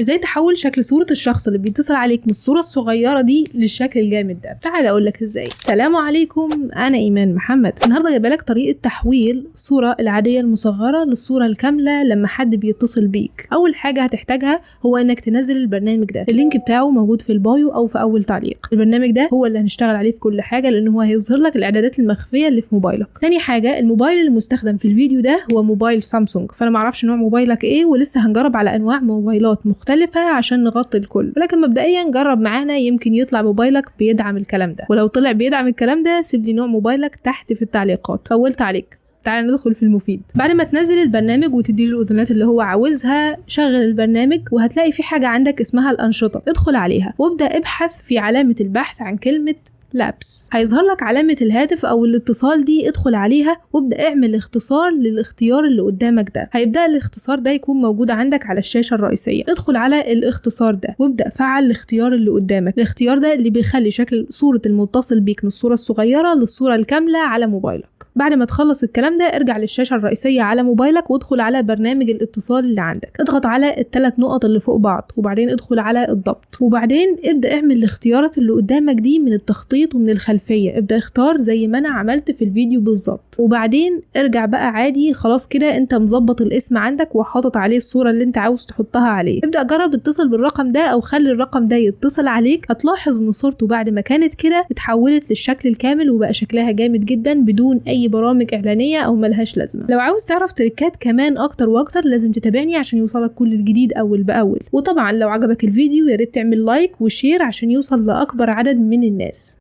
ازاي تحول شكل صورة الشخص اللي بيتصل عليك من الصورة الصغيرة دي للشكل الجامد ده؟ تعال اقول لك ازاي. السلام عليكم، انا ايمان محمد. النهارده جايبه لك طريقة تحويل الصورة العادية المصغرة للصورة الكاملة لما حد بيتصل بيك. اول حاجة هتحتاجها هو انك تنزل البرنامج ده، ال link بتاعه موجود في ال bio او في اول تعليق. البرنامج ده هو اللي هنشتغل عليه في كل حاجة لان هو هيظهر لك الاعدادات المخفية اللي في موبايلك. تاني حاجة، الموبايل المستخدم في الفيديو ده هو موبايل سامسونج، فانا معرفش نوع موبايلك ايه ولسه هنجرب على انواع موبايلات مختلفة عشان نغطي الكل، ولكن مبدئيا جرب معانا، يمكن يطلع موبايلك بيدعم الكلام ده، ولو طلع بيدعم الكلام ده سيب لي نوع موبايلك تحت في التعليقات. طولت عليك، تعال ندخل في المفيد. بعد ما تنزل البرنامج وتدي له الاذونات اللي هو عاوزها، شغل البرنامج وهتلاقي في حاجة عندك اسمها الأنشطة، ادخل عليها وابدأ ابحث في علامة البحث عن كلمة لابس. هيظهر لك علامة الهاتف أو الاتصال دي، ادخل عليها وابدأ اعمل اختصار للاختيار اللي قدامك ده. هيبدأ الاختصار ده يكون موجود عندك على الشاشة الرئيسية. ادخل على الاختصار ده وابدأ فعل الاختيار اللي قدامك. الاختيار ده اللي بيخلي شكل صورة المتصل بيك من الصورة الصغيرة للصورة الكاملة على موبايلك. بعد ما تخلص الكلام ده ارجع للشاشة الرئيسية على موبايلك وادخل على برنامج الاتصال اللي عندك. اضغط على الثلاث نقط اللي فوق بعض وبعدين ادخل على الضبط، وبعدين ابدأ اعمل الاختيارات اللي قدامك دي من التخطيط ومن الخلفية. ابدأ اختار زي ما انا عملت في الفيديو بالظبط، وبعدين ارجع بقى عادي. خلاص كده انت مظبط الاسم عندك وحاطط عليه الصورة اللي انت عاوز تحطها عليه. ابدأ جرب اتصل بالرقم ده او خلي الرقم ده يتصل عليك. هتلاحظ ان صورته بعد ما كانت كده اتحولت للشكل الكامل وبقى شكلها جامد جدا بدون اي برامج اعلانية او ملهاش لازمه. لو عاوز تعرف تريكات كمان اكتر واكتر لازم تتابعني عشان يوصلك كل الجديد اول باول. وطبعا لو عجبك الفيديو يا ريت تعمل like و share عشان يوصل لاكبر عدد من الناس.